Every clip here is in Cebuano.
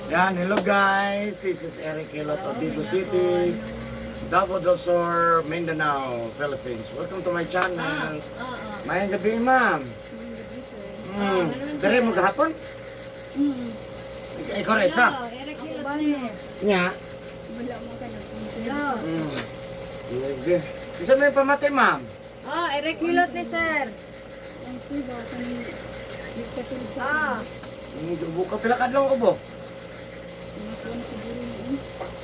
Yan, hello guys. This is Eric Hilot of Digos City, Davao del Sur, Mindanao, Philippines. Welcome to my channel. Mayang gabi, ma'am. Dere mo gahapon? Mm. Ikaw ra isa. Eric Hilot ni. Nya. Wala mo ka nag. Sige. Unsa may pamati, ma'am? Oh, Eric Hilot ni, sir. Ang siba, kanang nagkatulog sa Ubo ka, pila ka adlaw ubo? Mga kuwan siguro noon.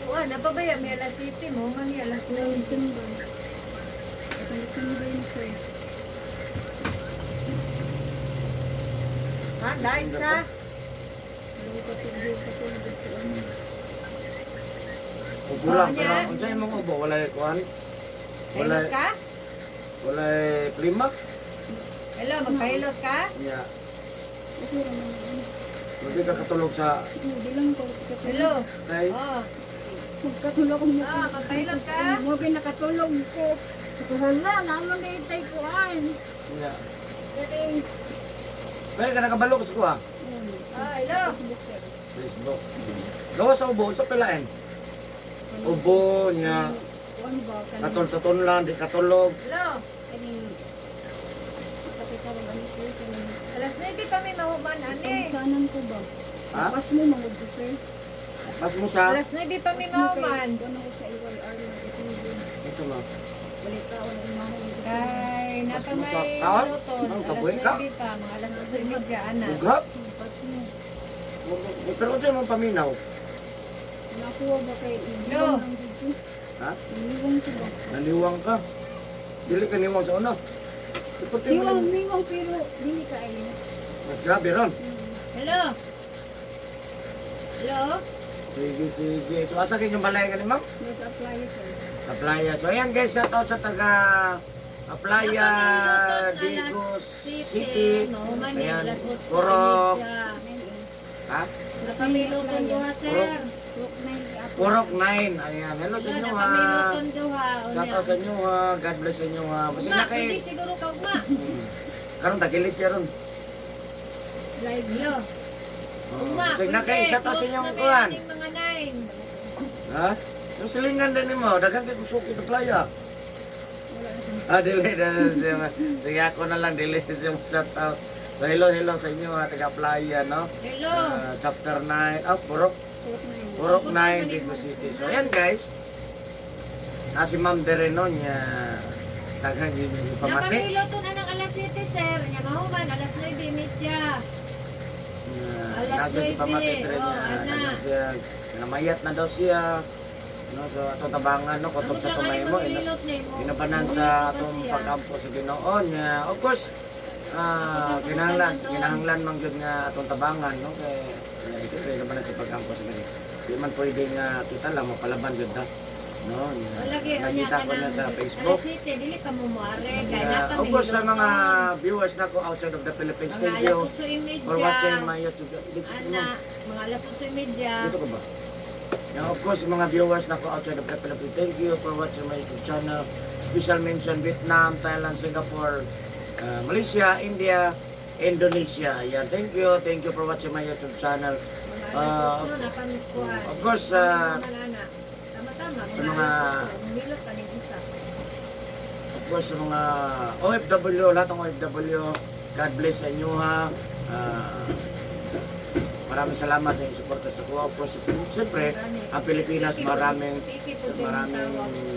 Uwa, napabaya may alas 7 mo, man alas Atong 9. December. Atong December ni sir. Ha, dahil sa Wala ko katulog katulog ko ano. Ubo lang, Oh, pero nya. unsa imong ubo? Walay kuan? Walay Hilot ka? walay klima? Hello, magpahilot ka? Nya. Okay ra man yun. Hindi ka katulog sa Hindi lang ko katulog. Hello. kay Oh, Magkatulog ko mo. ah, magpahilot ka? Mo gyud nakatulog ko. Wala na mo na itay kuan. Nya. Kay Kaya ka nakabalo ka sa kuha? Ah, hello. Facebook, sir. Facebook. Gawa sa ubo, unsa pilain? Ubo niya, Kuan ba kanang katol-taton lang, di katulog. Hello. kaning kapit ano sir kaning Alas 9 pa may mahuman ani. Sanan ko ba? Ha? Pas mo mangud ko, sir. Pas mo sa Alas 9 pa may mahuman. Kuan ako sa IYR lang itulog. Ito ma. Balik ka wala mahal. Kay napa Mas may kaon? luton. Ang Alas kabuhi ka? 9 pa, mga alas 8:30 ana. Ughat. Pas mo. Pero unsa imong paminaw? Nakuha ba kay No. Iniwang lang dito? Ha? Iniwang ko ba? Naniwang ka. Dili ka niwang sa una. Iputi mo Niwang, lang. niwang pero dili ka ay. Mas grabe ron. Hello. Hello. Sige, sige. So asa kay yung balay ka ni ma'am? Nasa apply, sir. Sa playa. So ayan guys, shout out sa taga Aplaya, Digos City. Mahuman ni Ayan, alas 8. Purok. Ha? Napamiluton duha, sir. Rook 9 i-apply. Purok 9. Ayan. Hello sa Hello, inyo ha. napamiluton duha. Shout out sa inyo ha. God bless sa inyo ha. Basta Ugma, na kay pwede siguro ka ugma. Karon tagilid siya ron. Live. Hello. Oh, Ugma, sige na kay shout out sa close inyong na may kuan. ating mga 9. Ha? Yung silingan din nimo, daghan kay kusuki sa playa. Wala na siyang Ah, dili dili siya. Sige, ako na lang dili siya shout out. So hello, hello sa inyo ha, taga playa no. Hello. Ah, chapter 9, ah, Purok Rook 9. Purok 9, Digos City. So ayan guys. Na si Ma'am Dereno niya daghan yun yung pamati. Napamiluton na ng alas 7, sir. Nya mahuman alas 9:30. Alas Nasa si 9. pamati dire Oh, niya. ana. Ano siya, namayat na daw siya. No, so atong tabangan no, kutob Ang sa lang tumay ani mo. maghilot nimo. Ginabanan sa atong pag-ampo sa Ginoo niya. Of course, kinahanglan, kinahanglan man gyud nga atong tabangan no kay siyempre ginabanan sa pag-ampo sa Ginoo. Di man pwede nga kita lang mapalaban gyud ta. No, niya. Lagi unya Nakita ko na sa Facebook. Alas 7 dili ka mo muare kay Yeah, napa of course, sa mga viewers nako outside of the Philippines, mga thank alas you 8:30. for watching my YouTube. Dito, Ana, mga alas 8:30. dito ka ba? Now, of course, mga viewers nako outside of the Philippines, thank you for watching my YouTube channel. Special mention Vietnam, Thailand, Singapore, Malaysia, India, Indonesia. Ayan, thank you. Thank you for watching my YouTube channel. Mga Ah, alas 8 napamikuan. of course, Tama-tama, sa mga alas 8, humilot pa ning isa. Of course, sa mga OFW, lahat ng OFW, God bless sa inyo ha. Maraming salamat sa inyong suporta sa kuha. Of course, siyempre, ang Pilipinas, maraming maraming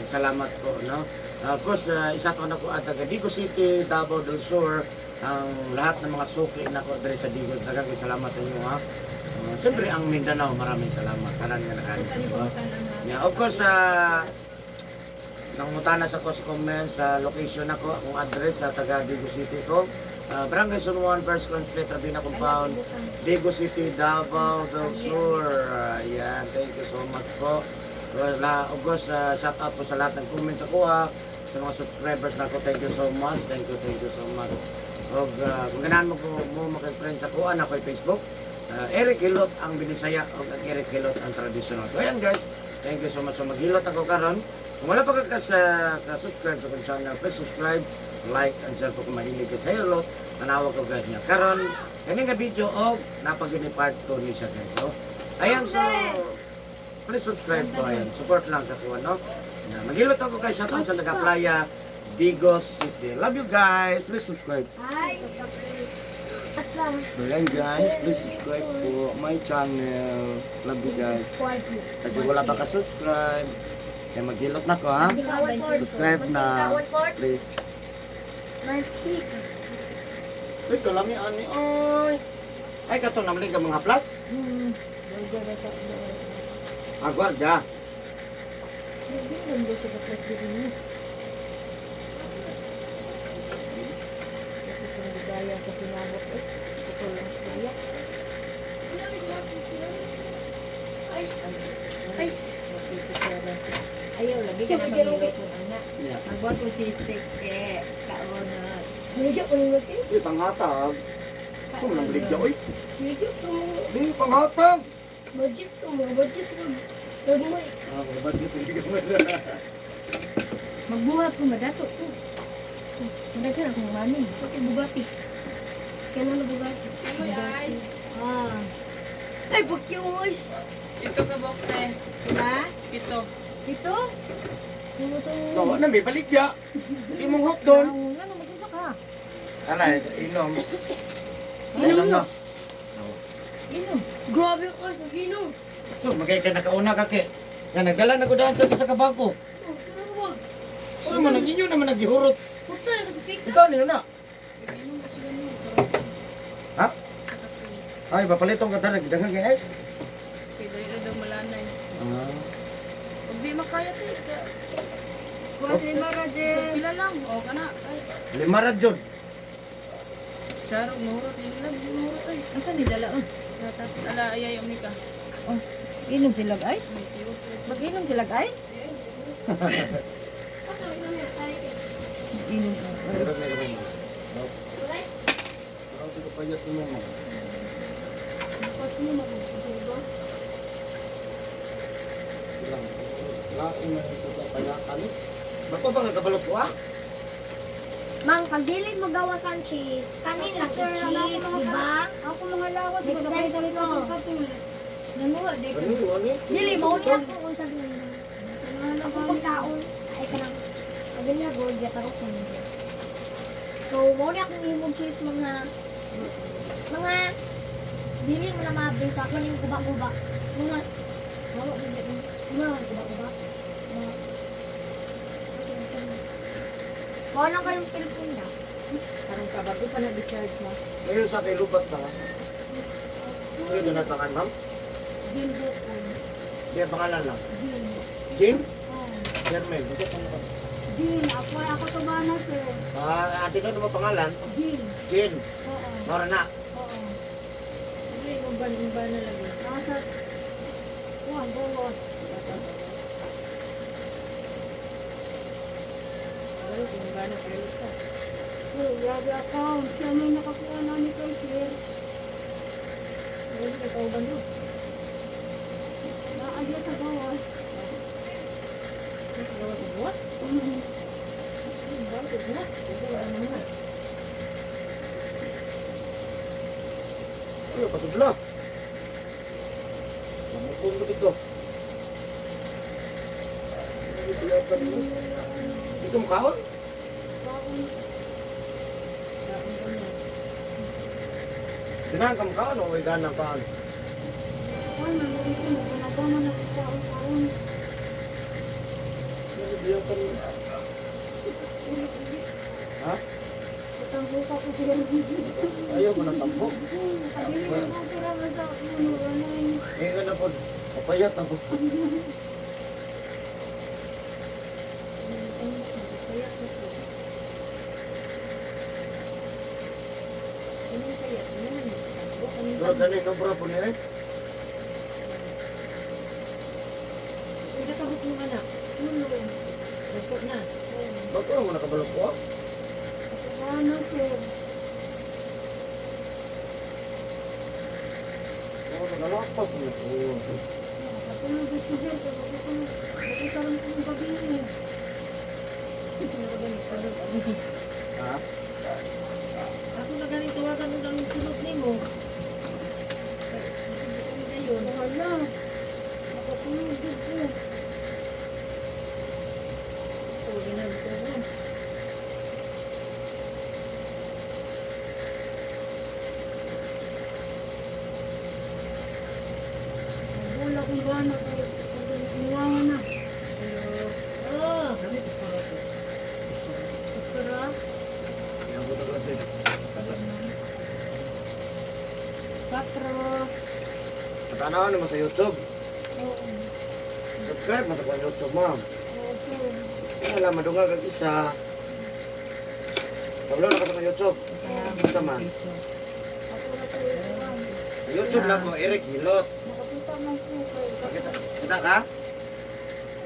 salamat po, no? Of course, isa to na ko at taga Digos City, Davao del Sur, ang lahat ng mga suki na ko diri sa Digos. Daghang kay salamat sa inyo ha. Siyempre, ang Mindanao, maraming salamat. Tanan nga nakaano sa inyo, ha? Yeah, of course, nangutana sa ko sa comments sa location ako, akong address sa taga Digos City ko. Barangay San Juan, First Street, Rabina Compound, Digos City, Davao del Sur. Ayan, thank you so much po. Well, of course, shout out po sa lahat ng comments ako ha. Sa mga subscribers na ako, thank you so much. Thank you so much. Og, kung ganahan mo ko mo makig-friend sa kuan ako Facebook, Eric Hilot ang Binisaya og ang Eric Hilot ang traditional. So ayan guys, thank you so much. So maghilot ako karon. Kung wala pa ka sa ka-subscribe sa akong channel, please subscribe, like, and share po kung mahilig ka sa hilot. Tanawag ko guys niya. Karon, kani nga video og napagini part 2 ni siya guys. So, Ayan, so, please subscribe po. Ayan, support lang sa kuha, no? Ayan, maghilot ako kay shoutout sa taga-Playa, Digos City. Love you guys. Please subscribe. Ay. So, ayan guys, please subscribe po my channel. Love you guys. Kasi wala pa ka-subscribe. Kaya maghilot na ko, ha? Subscribe na. Please. Uy, kalami ani, oy. Ay, kato namling ka mga plus. Burger ba sa Ah, guarda. Hindi lang daw sa plus din niya. Kasi kung bigaya kasi nabot eh. Ito lang kaya. Ay. Ayaw, lagi ka na maghilot ng anak. Yeah. Magbuhat ko cheese steak eh. Kaonot. Medyo ko Uy, panghatag. So, nang baligya, oy. Medyo ko. Di, panghatag. Budget ko mo. Budget ko. Huwag mo. Ah, mga budget hindi ka man. Magbuhat ko madato ko. Madaghan akong money. Bakit Bugatti? Kaya na Bugatti. Bugatti. Ah. Ay, bakit yung ice? Pito ka bokte. Diba? Pito. Dito? No, na may baligya. Imong hook doon. Ang ano, magunsa ka. Ana, inom. Inom na. Inom. Grabe yung ice. Ang hinom. So, magay ka nakauna ka ke. Nga nagdala na ko daan sa isa ka bangko. Oh, pero wag. So, man ang inyo naman naghihurot. Puta na kasi pika. Ikaw niyo na. Inom ka sila no. Sa kapis. Ha? Sa kapis. Ay, papalitong ka talaga. Daghang kay ice. Kay dali ra daw malanay. Ah. Ug di makaya te. Kuha lima ra Sa pila lang. O kana. Ay. Lima ra jud. Saro mahurot dili lang dili mahurot ay. Asa ni dala oh? Ala ayay umika. Oh, inom sila ice? May tiwas ra. Mag-inom sila ice? Inom ka. Meron na kami. Parang sila payat ni mo. Ilang. Lain na ito sa payatan. Bako ba nga kabalot ko ah? Mang, pag dili mo gawas ang cheese, kanin lang Sir, ang wala cheese, akong mga di ba? Ako mga lawas. Next Wala time pa ko. katul. Nanguha di ko. Ano yun? Dili, mo niya ako kung sa dulo. Ako pagkaon, ay ka lang. Sabi niya, gold, yataro ko niya. So, mo niya akong imong cheese mga dili mo na mabisa ako ning kuba-kuba. Mga, mga kuba-kuba. Mga, wala lang kayong telephone na. Karong ka bago pa na di-charge ha. Ngayon sa kay lubat na. Ano yun na pangalan, ma'am? Jin Bukon. Di ang pangalan lang. Jin. Jim? Oh. Jermel. Bakit ano ka? Jin. Ako, ako to ba na, sir? Ah, ate ko ano ba pangalan? Jin. Jin. Oo. Mora na. Oo. Ano yung uban na lagi. Nasa, kuwan, gawas. Wala tinubana pero ka. Oh, grabe account. Siya may nakakuha namin kay sir. Wala ka kauban do. Naadya sa gawas. Gawa sa buhat. Gawa sa buhat. Gawa ano na. Ano, pasubla. Lamukon ko dito. Ano yung payatan mo? Dito mo kaon? Baon. Kaon ko na. Sinahan ka mo kaon o may ganang kaon? Ay, nandun ko. Nagkanagaman na sa kaon kaon. Ano yung payatan mo? Ha? Katambo ka ko sila. Ayaw mo ng tambo. Adili na ko sila sa puno. Ano yun? Ngayon na po. Papayat ako. Kaya ko to. Anong kaya? Ano man? Anong Bro, gani, no bro po niya eh. Pila ka buok mong anak? Tulo. Dagko na. Bakit mo nakabalot ko? Kakuha na, sir. Oo, nagalapas mo. Oo. Nakatulog ko sir. Nakatulog ko ng gabi. Ano ba ganit? Tulog ani. Ha? Ako na ganit tawagan og ang sulod nimo. Dayon. Wala. Nakatulog din ko. Tuloy na dito. Wala kong gana kay iwangan na. Oh, Dami piskoro to. iskoro. Inabot ako kasi. Quatro. Patanaw naman sa YouTube. Oo. Subscribe mo sa kong YouTube, ma'am. Oo, sir. Wala, madungag ang isa. Kabalo na ka sa kong YouTube. Unsa man? Piso. Ako na po iwan. Sa YouTube na ko, Eric Hilot. Nakakita man ko kay Kita, kita ka?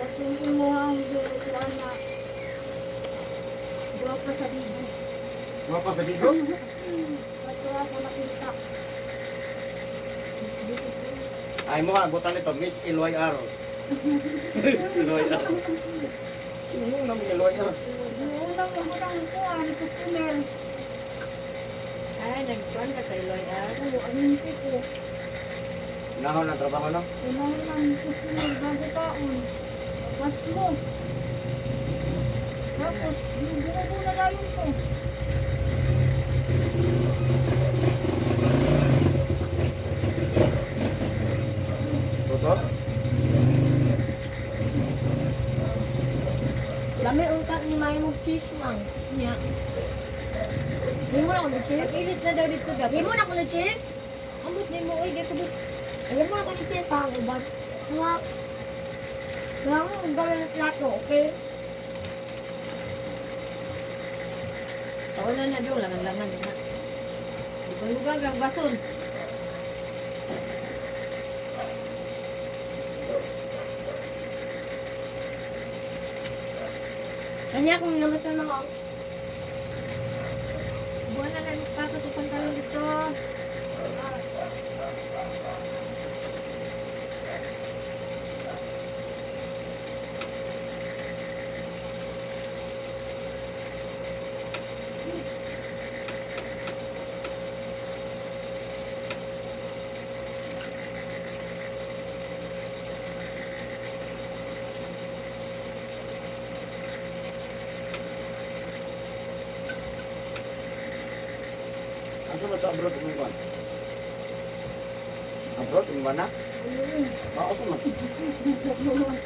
Kasi yung imuha ang kuan na guwapa sa bigo. Mga pa sa Bigo? Kato ako nakita. Miss beautiful. Ay mo ka, butan nito, Miss LYR. Miss LYR. Sino yung namin LYR? Yung unang unang kuan, customer. Ay, nagkuhan ka sa Iloy, ah. Oo, aninti ko. Nahon ang trabaho, no? Unang unang customer bago taon. Tapos mo. Tapos, yung buko na dayon ko. Totoo? Lami unta ni May mo cheese man. Nya. Hindi mo na ako ng cheese. Pag-ilis na daw dito Hindi dapat. mo na ako ng cheese. Ambot ni mo, oy, gakabot. Alam mo ako ng cheese pa ang uban. Nga. Kaya mo ang gawin ng plato, okay? Taon na na dong, langan-langan na. Di ba lugar ang bason? Kanya kung naman sa mga Buwan na lang paso sa pantalon dito. Asa man sa abroad umong kan? Abroad umong na? Oo, asa man?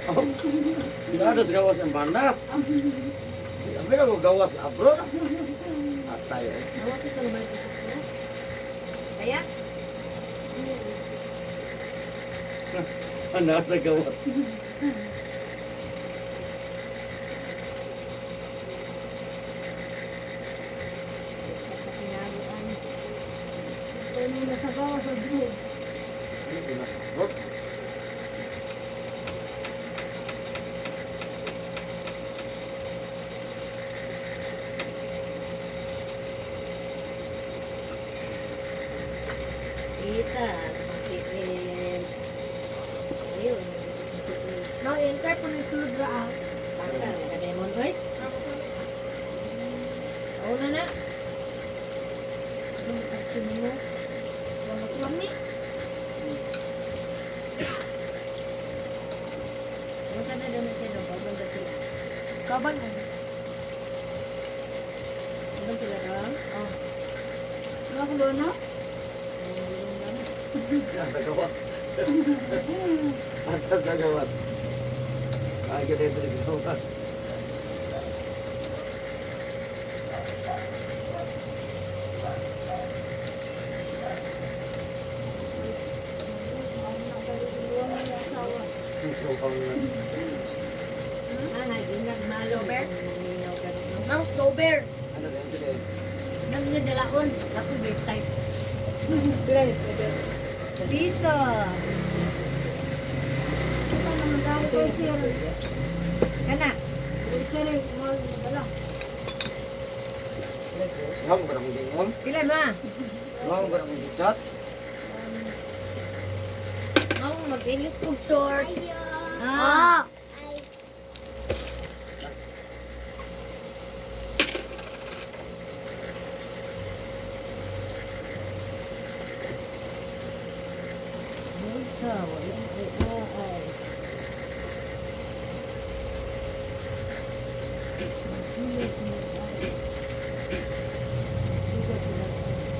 Oh, Hindi ada sa gawas ang bana. Hindi ka gawas sa abroad. Atay eh. Nawa sa tulubay ko ko. Kaya? Nasa gawas. Pinaguan. Ito yung nasa gawa sa group. Hindi na sa abroad. Kita, sa PL. Ayun. Now, enter po ng sulod ra ah. Baka, naka-demon, oy. Taon na na. Ano mo mo? Wala ko lami. Wala na daw na siya daw. Kauban ba sila? Kaban mo. Kauban sila daw? Oh. Wala ko doon na? Ang gulong na na. Nasa gawas. Asa sa gawas. Ay, kita sa gawas. Ah, nagingag malo. Sober? Minaw ka no? Nang strawberry. Ano rin sila eh? Nang nadalaon. Ako big type. Pila ni strawberry. Piso. Ito naman dahil kay sir. Kana. Kay sir, mahal mo dala. Nga mo ka na kong gingon? Pila ma? Nga mo ka na kong gichat? Nang mag-ilis kog short. Ah. Ah. Bulsa. Wala Ay, eyes. Yes, my eyes. Dito sila eyes.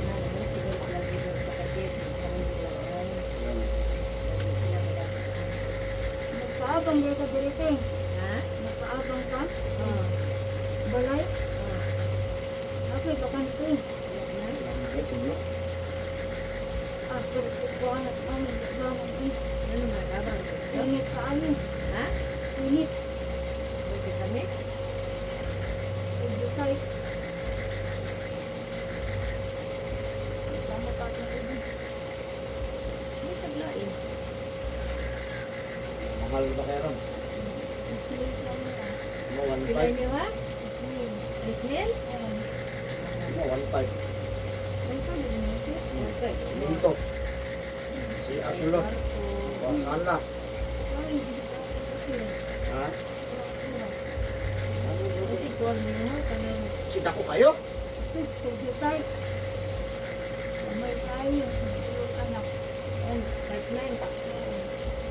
Na, siguro sila dito sa kajit. Nakaroon sila eyes. Lagi sila wala. Nagpaabang ba ka diri te? Ha? Nagpaabang ka? Oo. Balay? Oo. Okay, bakante. Wala na. Ay, tulo. Ah, pero kukuha na kami. Bangon eh. Ano nga, abang? Init kaayo. Ha? Init. Okay kami? Medyo tight. Tama pa akong ubi. May tablain. Mahal ba kayo ron? Ismail lang nila. Mo, Pila 1.5. niyo ha? Ismail. Ismail? Mo, 1.5. Ay, sabi niyo, sir. Okay. Dito. Si Asulot. Wasala. Ay, hindi ko ako kasi. Ha? Ano yun? Kasi kuwan mo, kanang Si Dako kayo? Medyo tight. May tayo. Yung anak. on apartment.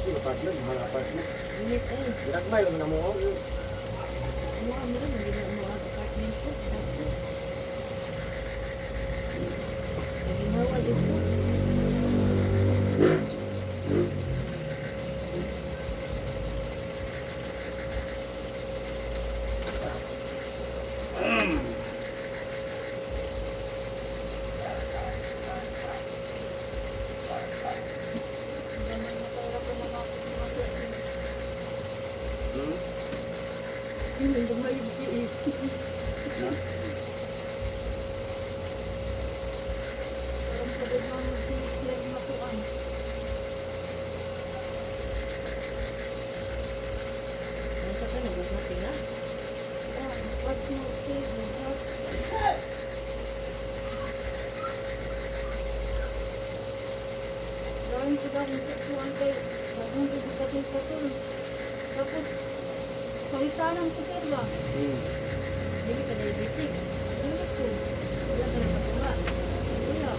Si apartment, mahal apartment. Init eh. Ginagmay lang na mo. oh. Mukha mo rin, hindi na mo ang apartment ko. Naging hawa dito. Gamay na pera ko na ako mga pera. Hmm? Yun ang gamay yung tiis. Ha? Parang pagod na mag-share na kuan. Nasa ka, nagugmati nga. Ah, what's your favorite? What? Dahil ko dahil sa kuan kay bagong ko katul-katul. Tapos, pawitanan ko sir ba? Hmm. Dili ka diabetic. Ano ko? Wala ka nakakuha. Wala.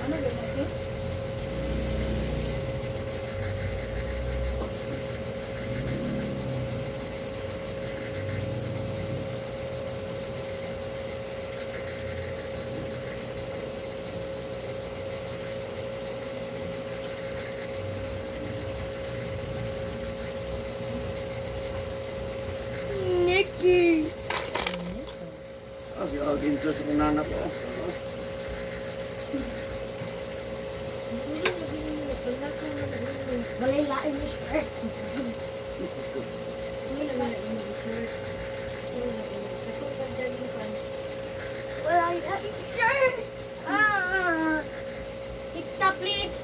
Ano ba natin? Nikki. Ah, giag insert sa kong nanak ko. Walay lain ni shirt. Wala na yung shirt. Wala na yung katong pagdating pants. Walay lain shirt. Ah. Tikta please.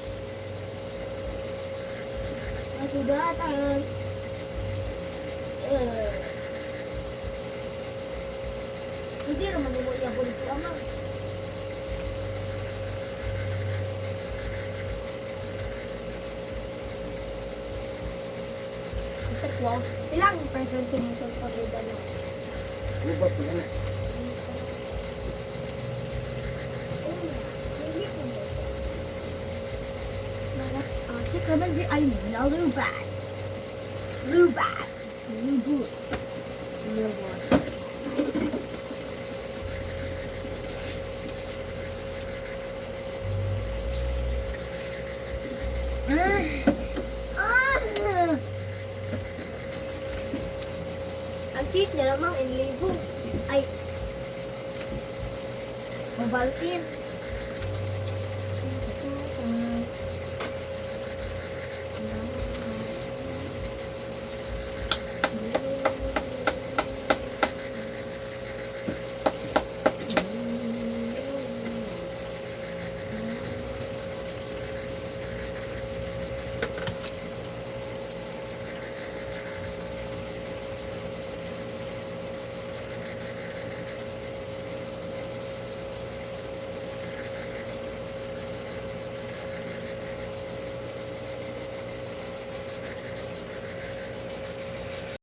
Masudatan. Eh. Hindi naman mo iyabon ito, ama. Wow. Ilang percent sinusunod pag edad? Lubot mo na. Lubat. Lubat. Lubut. Lubut. Ah! Ang cheese niya lamang inlibo. Ay, mabaltin.